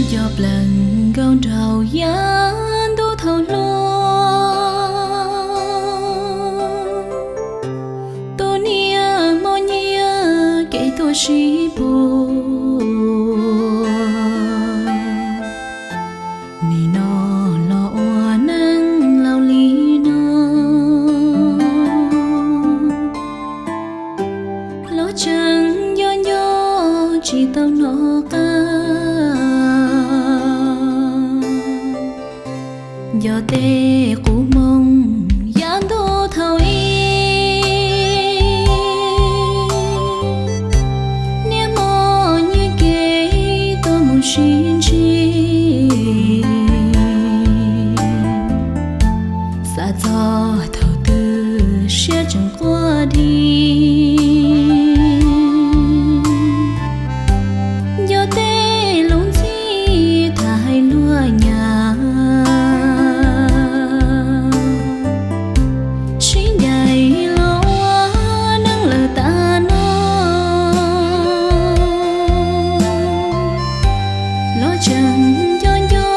Cov plees nkaus nraug yav ntuj thaum hluas, tus niam hmo nyiaj kev tuaj sib puag. Nim no los ua neej laus li no, los tseem nco nco tsis tau hnov qab. Nco tej qub moo yav ntuj thaum ub, niaj hmo nyiaj kev tuaj mus sib ntsib. Xav txog thaum twg siab tseem quaj dhi, nco tej lub ntxhi tham hais luag nyab, sib ncaim los ua neej lawm tas no. Los tseem nco nco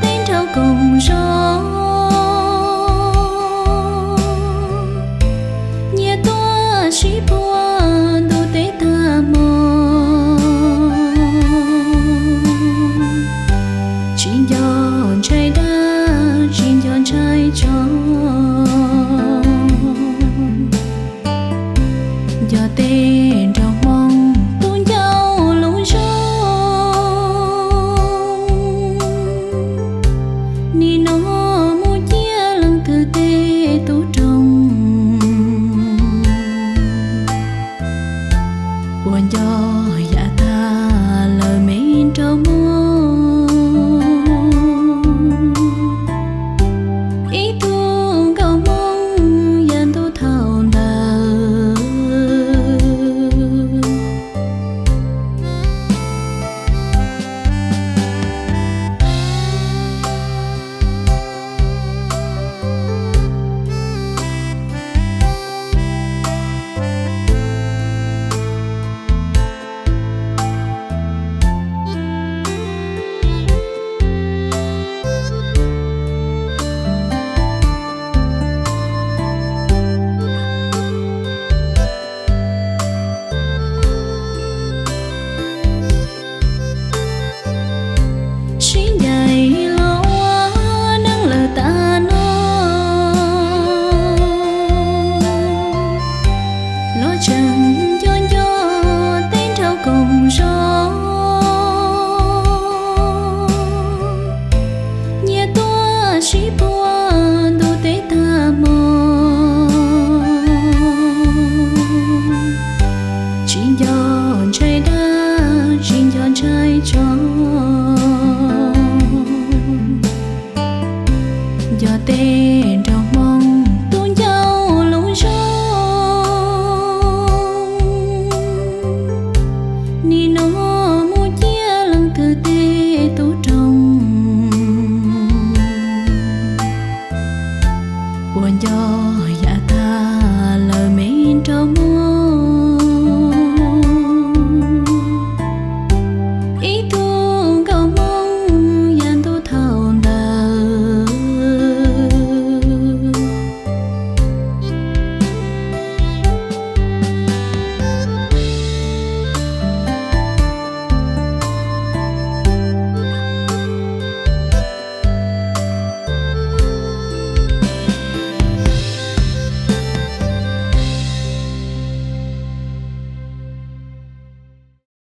tej nraug koom zos, nyias tuaj sib puag ntuj teb tag hmo. Tsis nco ntshai dab, tsis nco ntshai tsov, nco tej nraug hmoob tub ncauj lub zos. Nim no mus ciaj leej twg tej tub roog, uas nco yam tag lawm me nraug Hmoob.